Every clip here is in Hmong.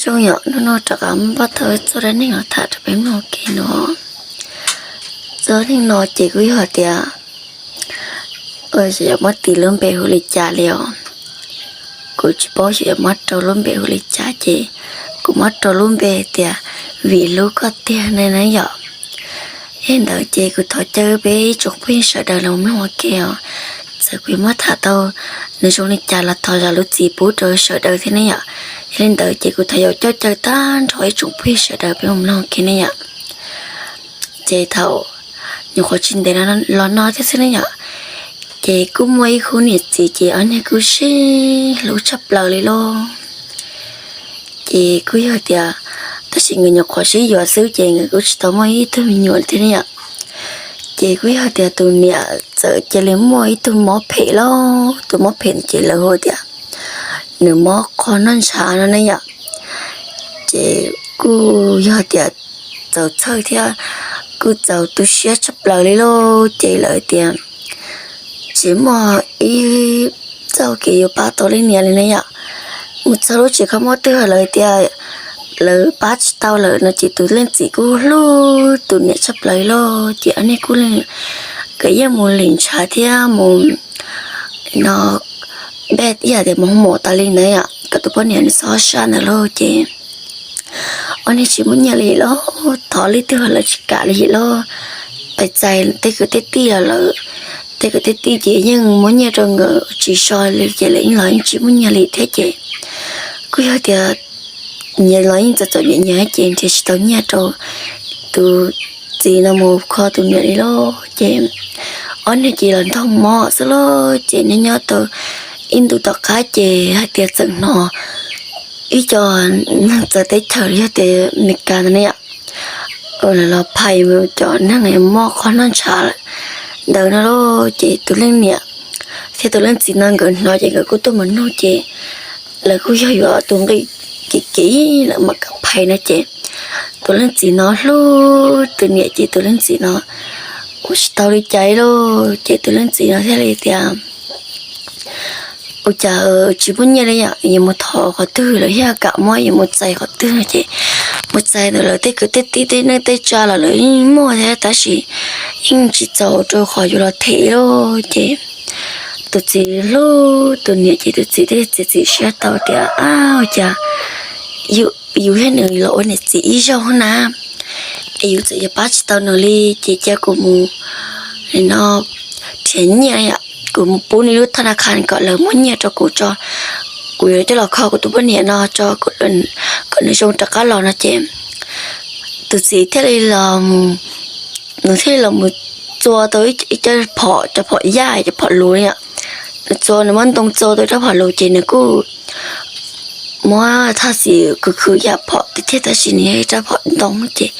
Zoo yom, hnub no rov qab muab tau txoj dab neeg los tham rau peb mloog ua ke no. Txoj dab neeg no ces kuj yog tias xyov yuav muab tis lub npe hu li cas li os. Kuv tsis paub xyov yuav muab rau lub npe hu li cas ces kuv muab rau lub npe tias Vim Hlub Koj Tiag ne na yom. Yog li ntawd ces kuv thov caw peb ib tsoom phooj ywg sawv daws los mloog ua ke os. Txawm kuv yuav muab tham tau nws zoo li cas los thov zam lub txim pub rau sawv daws thiab ne yom. Yog li ntawd ces kuv thov yuav coj caw tag nrho ib tsoom phooj ywg sawv daws peb mus mloog ua ke ne yom. Ces thaum nyuam qhuav tsis ntev los no thiab xwb ne yom, ces kuj muaj ib khub niam txiv ces ob niag kuj sib hlub tshaj plaws li lauj. Ces kuj yog tias, tab sis nkawd nyuam qhuav sib yuav xwb ces nkawd kuj tsis tau muaj ib tug me nyuam thiab ne yom. Ces kuj yog tias tus niam txawm cia li muaj ib tug mob phem lauj, tus mob phem ces lawv hu tias nws mob qhov noj ntshav no ne yom. Ces kuj yog tias txaus txhawj thiab kuj txaus tu siab tshaj plaws li lauj, ces lawv tias tsis muaj ib txoj kev yuav pab tau leej niam li ne yom. Mus txog lub tsev kho mob twg lawv tias lawv pab tsis tau lawm no ces tus leej txiv kuj hlub tus niam tshaj plaws li lauj, ces ob niag kuj, nkawd yeej mus lim ntshav thiab mus no, npej ib yam tias mus hoo maum tas li ntawd yom, kom tus poj niam nws txhob sab ntawd lauj. Ces ob niag tsis muaj nyiaj li lauj, thov leej twg lawv tsis kam li lauj. Pais txais tej kwv tej tij los lawm, tej kwv tej tij ces yeej muab nyiaj rau nkawd tsis so li ces lawv yeej los yeej tsis muaj nyiaj li thiab ces kuj yog tias nyias los yeej txom txom nyem nyias ces nrhiav tsis tau nyiaj rau tus txiv no mus kho tus niam li lauj. Ces ob niag ces los ntaug mob xwb lauj, ces nyob nyob tau ib ntu tom qab ces hais tias txawm hnov ib co neeg txawv teb chaws yog tias Amelikas ntawd ne yom, lawv los phais cov neeg mob qhov noj ntshav ntawd no lauj. Ces tus leej niam thiab tus leej txiv no nkawd hnov ces nkawd kuj tuaj mus nug ces lawv kuj yog yuav tus nqi kev kev lawv mam kam phais no ces tus leej txiv no hlub tus niam ces tus leej txiv no ua tsis tau li cas lauj. Ces tus leej txiv no thiaj li tias ua cas tsis muaj nyiaj li yom, yuav mus thov qhov twg lawv thiaj kam muab, yuav mus txais qhov twg no ces mus txais ntawm lawv tej kwv tej tij tej neej tej tsa los lawv yeej muaj thiab tab sis yeej tsis txaus rau qhov yuav los them lauj. Ces tus txiv hlub tus niam ces tus txiv thiaj li txiav txim siab tau tias ab ua cas yus thiab nws los ua niam txiv ib zaug na, es yus txawm yuav pab tsis tau nws li ces cia kuv mus no nrhiav nyiaj yom, kuv mus pub nws lub thaj na kha kom lawv muab nyiaj rau kuv tso, kuv yuav coj los kho kuv tus poj niam no tso, kom nws zoo rov qab los no ces tus txiv thiaj li los, nws thiaj li los mus txua tau ib co phom, cov phom yaj cov phom luv yom, nws txua nws muab ntoo txua tau rab phom luv ces nws kuj muab thaj xim khwv khwv yam phom tiag tiag tab sis nws yog ib rab phom ntoo ces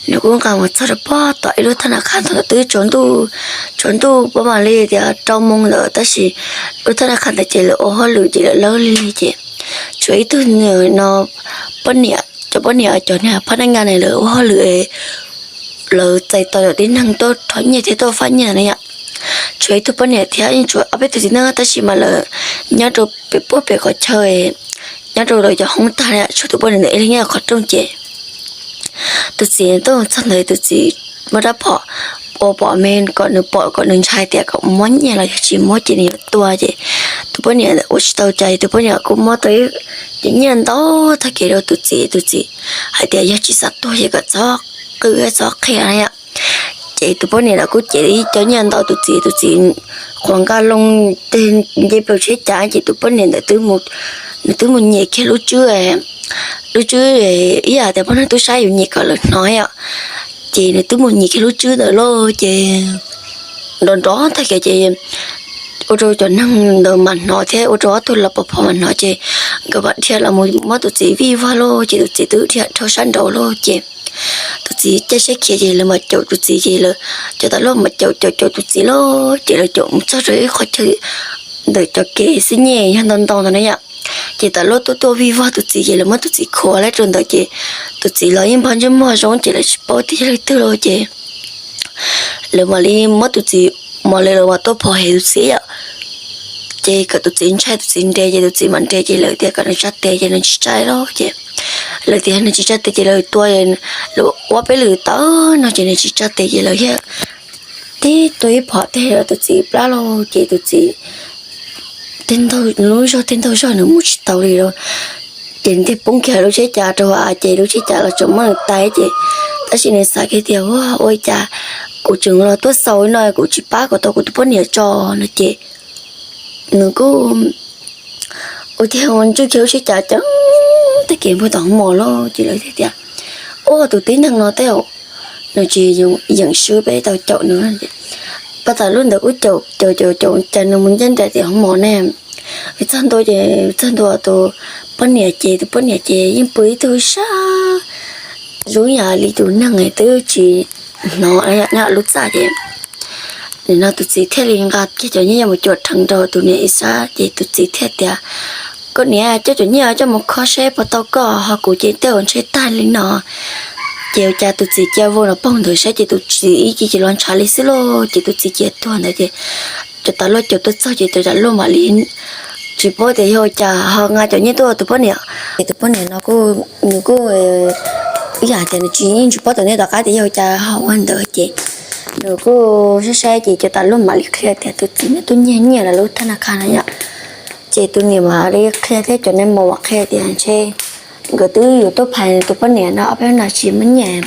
nws kuj nqa mus txog rau pog tom ib lub thaj na kha ntawd twb tsaus ntuj, tsaus ntuj pab mam li tias rau moo ntawd tab sis lub thaj na kha ntawd ces lawv ua hauj lwm ces lawv lawb li ces tshuav ib tug no poj niam, cov poj niam cov niag phab neej nka ne lawv ua hauj lwm, lawv txais tau cov tib neeg tuaj rho nyiaj thiab tuaj fab nyiaj na yom. Tshuav ib tug poj niam thiab yeej tshuav ob peb tug txiv neej tab sis mas lawv nyob rau pem puag pem qhov chaw, nyob rau lawv cov hoob tag na, tshuav tus poj niam ntawd ib leeg nyob qhov rooj ces tus txiv tuaj txog ntawd tus txiv muab rab phom ua pom me kom nws pom kom nws ntshai tias kom muab nyiaj los yog tsis muab ces nws yuav tua ces tus poj niam ua tsis tau cas tus poj niam kuj muab tau ib cov nyiaj ntau tag kev rau tus txiv, tus txiv hais tias yog tsis xav tuag ces kom txhob qw txhob qhia na yom. Ces tus poj niam los kuj cev ib cov nyiaj ntau tus txiv, tus txiv qhuas nkaj loo tej nce plaws tsheb cav ces tus poj niam ntawd nws twb mus nyem kiag lub tswb, lub tswb ib yam tias poj niam tub sab yus nyem kom lawv hnov yom, ces nws twb mus nyem kiag lub tswb ntawd lauj ces nrov nrov tag kev ces ua rau cov neeg ntawd mam hnov thiab ua rau ob tug los pov phom mam hnov ces nkawd mam dhia los mus muab tus txiv vij vog lauj ces tus txiv twb dhia dhau sab nraud lauj ces tus txiv caij siab khiav ces lawv mam caum tus txiv ces lawv cov tas luaj mam caum caum caum tus txiv lauj ces lawv caum mus txog rau ib qhov chaw ntawm cov kev xwb nyej yog ntau ntau ntawd na yom. Ces tas luaj tuaj tuaj vij vog tus txiv ces lawv muab tus txiv khuam lawm rau ntawd ces tus txiv los yeej npog ntsej muag zoo ces lawv tsis paub tias yog leej twg lauj ces lawv mam li muab tus txiv, mam li lawv mam tuaj phom hem tus txiv yom. Ces kom tus txiv ntshai tus txiv nres ces tus txiv mam nres ces lawv tias kom nws tsa tes ces nws tsis tsa lauj ces Lawv tias nws tsis tso tes ces lawv tua, lawv ua peb lwm tawv no ces nws tsis tso tes ces lawv thiaj tib tua ib phom teg rau tus txiv plab lauj ces tus txiv tej ntaug, lub zog tej ntaug zog nws mus tsis tau li lawm. Ces nws thiaj poob kiag lub tsheb cav rau hauv av ces lub tsheb cav los tseem muab nws tais ces, tab sis nws xav kiag tias ua ua cas kuv tseem los tuaj xaus li no kuv tsis pab kom tau kuv tus poj niam tso no ces nws kuj ua tiag ua ntswj kiag lub tsheb cav ces tag kev npuag tom hoob mos lawm ces lawv thiaj tias, ua tus tib neeg no tej zaum nws tsis yeem swb peb tau caum nws. Pab tas lub ntawd kuj caum caum caum caum cas nws mus ncaj nraim tim hoob mos ne. Txog ntua ces txog ntua tus poj niam ces tus poj niam ces yeej pw ib tug sab zoo yam li tus neeg twb tsis hnov nyob lub txaj ces nim no tus txiv thiaj li nqa kiag cov nyiaj mus cuam rheev rau tus niam ib sab ces tus txiv thiaj tias, koj niam, coj cov nyiaj coj mus kho seb puas tau koj, ho kuv ces tej zaum ntshe tag li no. Ces ua cas tus txiv cia vau los paug ntawd saib ces tus txiv ib ce ces los ntshav li xwb lauj ces tus txiv cia tuag ntawd ces cov tas luaj caum tuaj txog ces cov tas luaj mam li tsis paub tias yog ua cas ho nqa cov nyiaj tuaj tus poj niam ces tus poj niam no kuj, nws kuj ib yam tias nws tsis, yeej tsis paub tom ntej tom qab tias yog ua cas ho ua ntawd ces nws kuj saib saib ces cov tas luaj mam li qhia tias tus txiv no tuaj nyiag nyiaj lawm lub thaj na kha no yom. Ces tus niam mam li qhia thiab cov nais mos mam qhia tias ntshe nkawd twb yuav tuaj phais tus poj niam no ob peb hnub no tsis muaj nyiaj,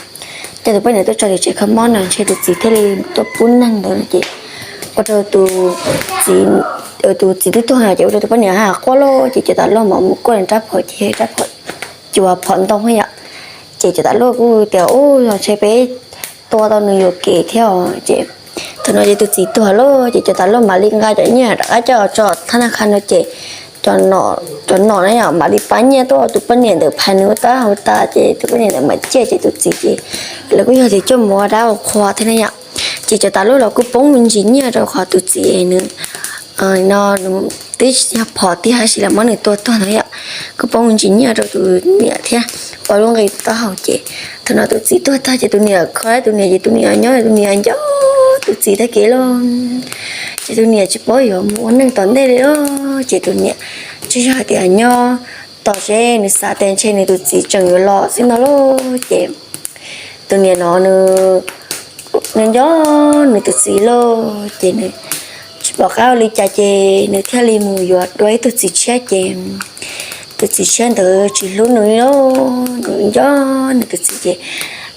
ces tus poj niam tuaj tso tim tsev kho mob no ntshe tus txiv thiaj li tuaj pub neeg ntawd no ces ua rau tus txiv, tus txiv twb tuag no ces ua rau tus poj niam quaj lawm ces cov tas luaj mam mus kuaj nws rab phom ces rab phom cua phom ntoo yom. Ces cov tas luaj kuj tias ub, ntshe peb tua tau nws yuam kev thiab os ces thaum no ces tus txiv tuag lawm ces cov tas luaj mam li nqa cov nyiaj rov qab coj tso thaj na kha no ces cov nom na yom mam li pab nyiaj tuaj tus poj niam ntawd phais nws ua tab ua tas ces tus poj niam ntawd mam ciaj ces tus txiv ces lawv kuj yog tias coj mus ua dab ua qhua thiab na yom. Ces cov tas luaj los kuj poob me ntsis nyiaj rau qhov tus txiv nws no nws twb yog phom tiag tab sis lawv muab nws tua tuag ntawd yom. Kuj poob me ntsis nyiaj rau tus niam thiab ua lub nqi taub hau ces thaum no tus txiv tuag tag ces tus niam kho tus niam ces tus niam nyob tus niam nco tus txiv tag kev lawm ces tus niam tsis paub yuav mus ua neej tom ntej li lawm ces tus niam tsis yog hais tias nyob tos seb nws xav tias ntshe nws tus txiv tseem yuav los xwb no lauj ces tus niam no nws nco nws tus txiv lawm ces nws tsis pom qab ua li cas ces nws thiaj li mus yuav dua ib tug txiv tshiab ces tus txiv tshiab ntawd tsis hlub nws li lauj, nws nco nws tus txiv ces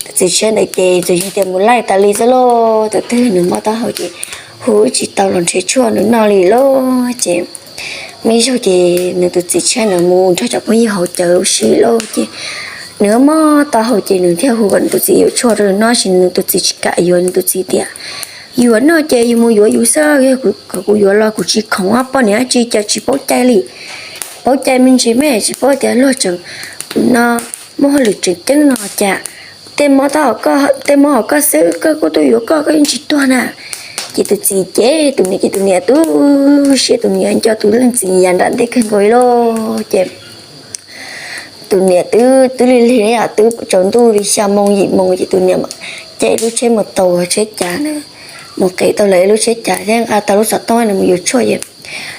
tus txiv tshiab ntawd ces txawm yog tias mus laij tas li xwb lauj, thaum twg nws mob taub hau ces hu tsis tau los nrhiav tshuaj nws noj li lauj ces muaj ib zaug ces nws tus txiv tshiab ntawd mus nrog cov phooj ywg haus cawv ua si lauj ces nws mob taub hau ces nws thiaj hu kom nws tus txiv yuav tshuaj rau nws noj tab sis nws tus txiv tsis kam yuav, nws tus txiv tias yus yuav noj ces yus mus yuav yus xwb, yog kom kuv yuav los kuv tsis khoom poj niam dab tsi cas tsis paub cai li. Paub cai me ntsis mas tsis paub tias luag tseem no muaj hauj lwm tseem ceeb no cas tej mob hauv koj xwb koj kuj tuaj yuav koj, koj yeej tsis tuag na. Ces tus txiv ces tus niam ces tus niam tu siab, tus niam nco tus leej txiv yav nram ntej kawg nkaus li lauj ces tus niam twb twb lig lig yom, twb tsaus ntuj li xya moo yim moo ces tus niam caij lub tsheb mus taus tsheb cav na, mus qev tau lawv lub tsheb cav thiab nqa tau lub xov tooj nws mus yuav tshuaj ces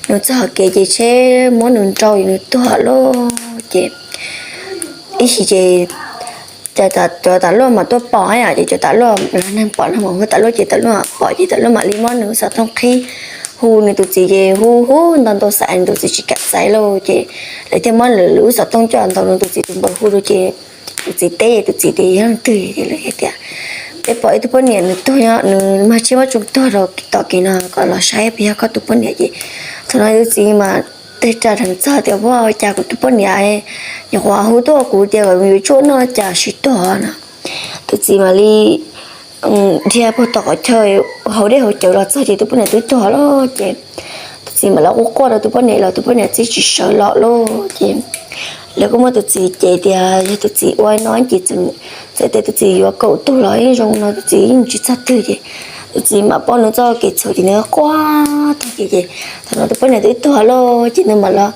nws txog hauv kev ces tsheb muab nws nrau ces nws tuag lawm ces ib chim ces cov tas luaj mas tuaj pom yom, ces cov tas luaj los neeg pom no mas hu tas luaj ces tas luaj pom ces tas luaj mam li muab nws lub xov tooj qhib hu nws tus txiv ces hu hu ntau ntau xav nws tus txiv tsis kam xaiv lauj ces lawv thiaj muab lawv lub xov tooj coj ntaus nws tus txiv tus npawb hu rau ces tus txiv teb ces tus txiv tias yog leej twg ces lawv hais tias peb pom ib tug poj niam nws tuag, nws mag tshiab muab tsoo tuag rau tom kev no kom los saib puas yog koj tus poj niam ces thaum no tus txiv mas teg ras dheev txog tias ua cas kuv tus poj niam nyuam qhuav hu tuaj kuv tias kom yuav tshuaj noj cas tsis tuag no. Tus txiv mam li dhia puag tom qhov chaw haus dej haus cawv los txog ces tus poj niam twb tuag lawm ces tus txiv mam li quaj quaj rau tus poj niam los tus poj niam twb tsis sawv los lawm ces lawv kuj muab tus txiv cem tias yog tus txiv ua no ces txawm tias tus txiv yuav kaum tug los yeej zoo no tus txiv yeej tsis txog twg ces tus txiv mam paub nws txoj kev txhaum ces nws quaj tag kev ces thaum no tus poj niam twb tuag lawm ces nws mam los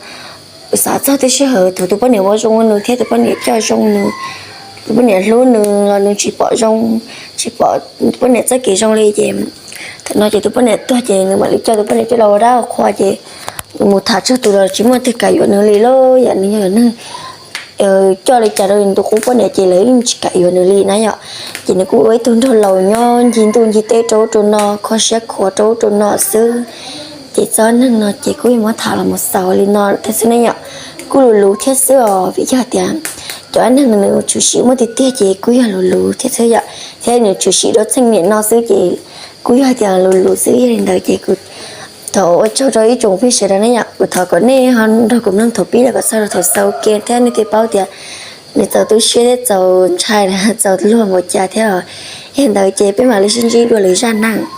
xav txog tej sij hawm thaum tus poj niam ua zoo nws thiab tus poj niam coj zoo nws, tus poj niam hlub nws los nws tsis pom zoo, tsis pom tus poj niam txoj kev zoo li ces thaum no ces tus poj niam tuag ces nws mam li coj tus poj niam coj los ua dab ua qhua ces nws mus tham tsawg tus los tsis muaj leej twg kam yuav nws li lauj, yam nws yog neeg coj li cas rau nws tus qub poj niam ces lawv yeej tsis kam yuav nws li na yom. Ces nws kuj ua ib tug nraug laus nyob ncig ntuj ncig teb rau ub rau no, kho siab khuav rau ub rau no xwb. Ces txoj neeg no ces kuj yog muab tham los mus xaus li no thiab xwb ne yom. Kuj luv luv thiab xwb os, vim yog tias cov neeg nws tshwm sim muaj tiag tiag ces kuj yog luv luv thiab xwb yom, thiab nws tshwm sim rau txheej niam no xwb ces kuj yog tias luv luv xwb. Yog li ntawd ces kuv thov ua tsaug rau ib tsoom phooj ywg sawv daws ne yom, kuv thov kom nej ho nrog kuv mloog thaum pib los kom txog rau thaum xaus ke thiab nej thiaj paub tias nws txaus tu siab thiab txaus ntshai, txaus luag npaum cas thiab. Yog li ntawd ces peb mam li sib ntsib dua lwm zaj neeg.